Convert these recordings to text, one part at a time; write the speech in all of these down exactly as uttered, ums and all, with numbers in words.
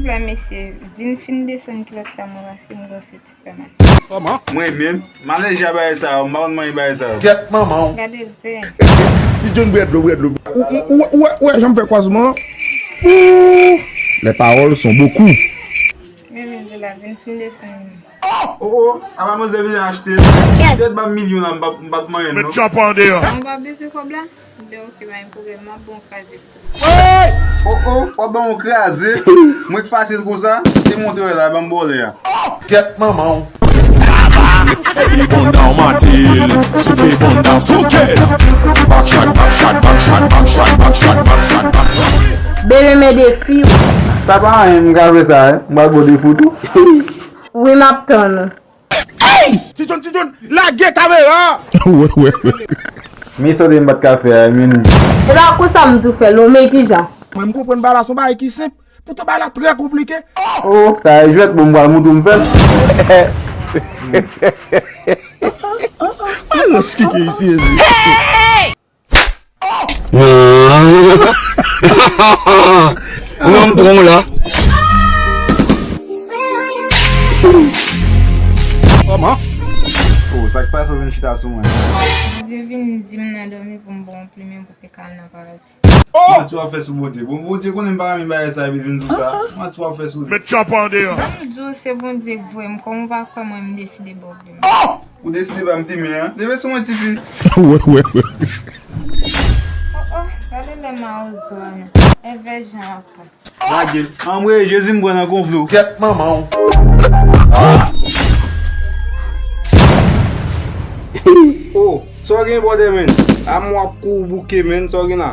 Silvouplè mesye, vin fin desann kilòt sa mwen paske m kòmanse ti fè mal. Mwen menm, m alèji a bagay sa yo, m pa konn manyen bagay sa yo. Kèt manman w. Gade l fè. Ti John bwè dlo, bwè dlo. Ou, ou, ou, ou, ou wè jan m fè kwazman an? Ouh! Les paroles sont beaucoup. Men vin di la, vin fin desann li. Oh, oh, apa manzè vin achte? Kèt. Kèt ba m milyon la, m p ap, m p ap manyen l non. Met chòp an deyò. Ou pa bezwen kòb la? Ebyen, oke, pa gen pwoblèm, m ap ba w kraze. Oh, oh, w ap ban m yon kraze? Mwen k fasil konsa? Te montre w la, ban m bòlè a. Kèt manman w. Epi banda w mate l, souke banda, souke. Backshot, backshot, backshot, backshot, backshot, backshot, backshot. Bebe men defi w. Sa pa anyen, m ka fè sa, wi. M pral ba w defi w tou. Wi, m ap tann ou. Ti John, Ti John, lage kamera! Wè, wè, wè. Men sa w di m pa t ka fè a, men. E pa konsa m tou fè l, ou men kijan? Mwen, m konprann bagay la, se yon bagay ki senp. Poutan bagay la trè konplike. Oh, sa e jwèt, bon, m pral montre w m fè l. Alòs, ki gen isi, isi? Non, m pran w la. Kòman? Oh, sa k pase w vin chita sou mwen? Bondye vin di m nan dòmi pou m ba w yon plimen pou te ka al nan paradi. Oh! Mati w ap fè sou Bondye. Bon, Bondye konnen m pa renmen bagay sa epi l vin di w sa. Mati w ap fè sou li. Met chòp an deyò. Ban m di w se Bondye k voye m. Kòm ou pa kwè mwen, m deside ba w plimen. Oh! Ou deside ba m plimen an? Leve sou mwen, tifi. Wè, wè, wè. Oh, oh, gade lè mawozo a non. Èvè jan ankò. Lage. Anmwey, Jezi m pran nan konplo. Kèt manman w. Oh, sa w gen bòdè, menn? A m w ap kou bouke, menn, sa w gen la?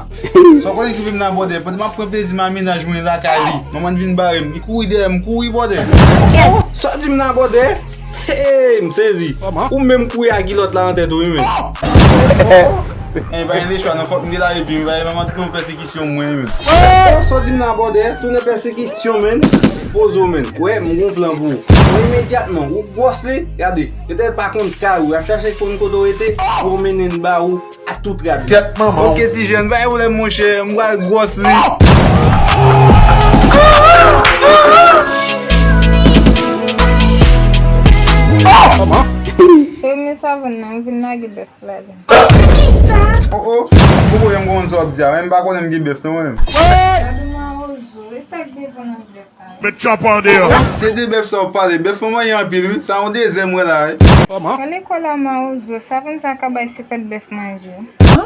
Sa w konnen ki vin nan bòdè? Pandan m ap pran plezi m a mennaj mwen lakay li. Manman l vin bare m. Li kouri dèyè m, kouri bòdè. Kèt. Sa w di m nan bòdè? Hey, m sezi. Ou menm kouri ak kilòt la nan tèt ou, wi, menn. Eh, pa gen lechwa, non, fòk m te la epi m pa gen manman tounen pèsekisyon mwen, menn. Oh, sa w di m nan bòdè, tounen pèsekisyon, menn. Poze w, menn. Wè, m gon plan pou ou. Mwen imedyatman, ou gwòs li, gade, petèt pa konn kay ou, y ap chache konn kote w rete, pou w mennen n ba ou. Ak tout rad. Kèt manman w. Oke, ti jèn, pa gen pwoblèm, monchè, m pral gwòs li. Kòman? Cheri, men savann nan, m vin lage bèf la, li. Oh, oh, poko janm konprann sa w ap di a, men m pa konnen m gen bèf non, mwen menm. Gade mawozo, e sa k devan nan bèf? Met chòp an deyò. Se de bèf sa w ap pale. Bèf lan manyen anpil, wi. Sa yon dezyèm mwen la, wi. Kòman? Nan lekòl la, mawozo, savann sa ka bay senkant bèf manje.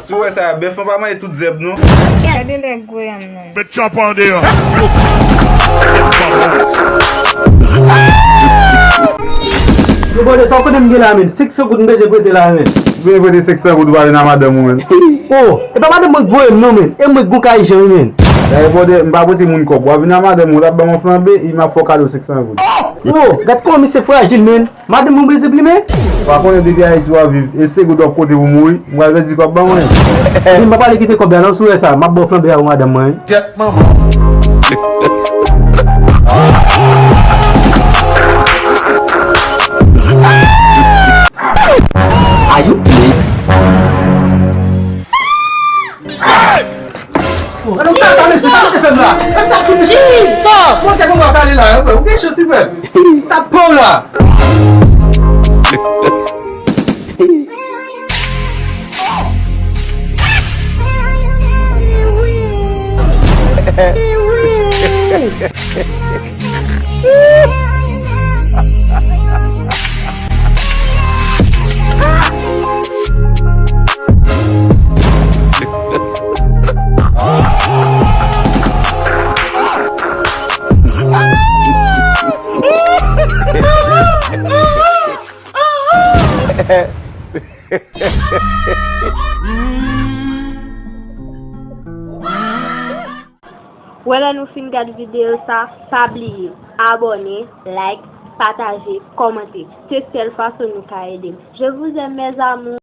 Si w wè sa, bèf lan pa manje tout zèb, non. Gade lè gwo yanm nan. Met chòp an deyò. Yo, bòdè, sa w konnen m gen la, menn? Senk san goud m bezwen prete la, menn. Ou bezwen prete senk san goud, ou pa vin a madanm ou, menn. Oh, e pa madanm mwen k voye m non, menn. E mwen k gon kay jan wi, menn. Dayè, bòdè, m pa prete moun kòb. W ap vin a madanm ou, l ap ban m yon flanbe, epi m ap fè w kado senk san goud. Oh, gad kòman misye frajil, menn. Madanm mwen bezwen plimen. Ou pa konnen depi Ayiti w ap viv, e se goud w ap konte pou mouri. M pral pèdi kòb ban mwen. Vin pa pale kite kòb la non, si w wè sa, m ap ba w flanbe a pou madanm mwen, wi. Kèt manman. Are you play? Oh, gade yon tata, mesye, sa misye fè m la? Gade sa fouti. Jesus! Bon, te konba pale la, frè. Ou gen chans, frè. Tap pa w la. Wè lè nou fin gad videyo sa, pa bliye abòne, like, pataje, kòmante. Se sèl fason nou ka ede m. Je vous aime, mes amours.